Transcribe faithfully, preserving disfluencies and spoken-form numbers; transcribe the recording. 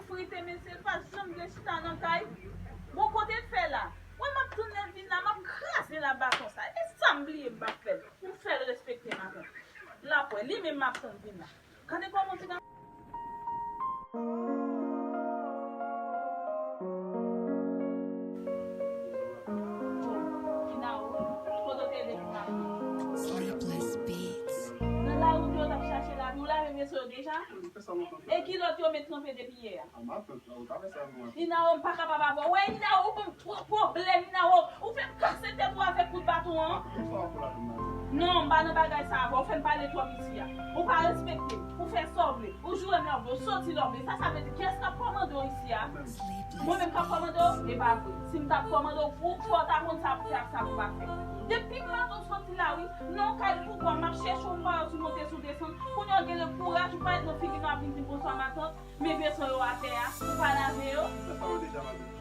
Frite mesye pa janm vle chita nan kay. Bon, kote l fè la? Mwen m ap tounen vin la, m ap kraze l a baton sa. E sa m bliye m p ap fè l. Pou m fè l respekte matant. L ap wè, li menm m ap tann vin la. Gade kòman ti gason. Kinao, kote w te ye depi maten? Sleepless Beats. Nan lari w te w t ap chache lavi w la, men mesye yo deja. E kilòt yo met tranpe depi yè a? Inao, m pa kapab avè w. Wè, Inao, ou ban m twòp pwoblèm, Inao. Ou fè m kase tèt ou avèk kout baton an. Non, m pa nan bagay sa avè w. Ou fè m pale twòp isi a. Ou pa respekte. Ou fè sa w vle. Ou joure m lè w vle. Ou soti lè w vle. Sa, sa vle di kiyès k ap kòmande w isi a? Mwen menm k ap kòmande w? E pa vre. Si m t ap kòmande w, ou fò w ta konn sa pou fè ak sa pou pa fè. Depi maten w soti la, wi. Non, kay poukò m ap chèche w, m pa wè w sou monte sou desann. Kounye a w gen le kouraj, ou parèt nan figi nou ap vin di m bonswa matant. Men beson yo atè a, ou pa lave yo? Sa yo deja, madanm.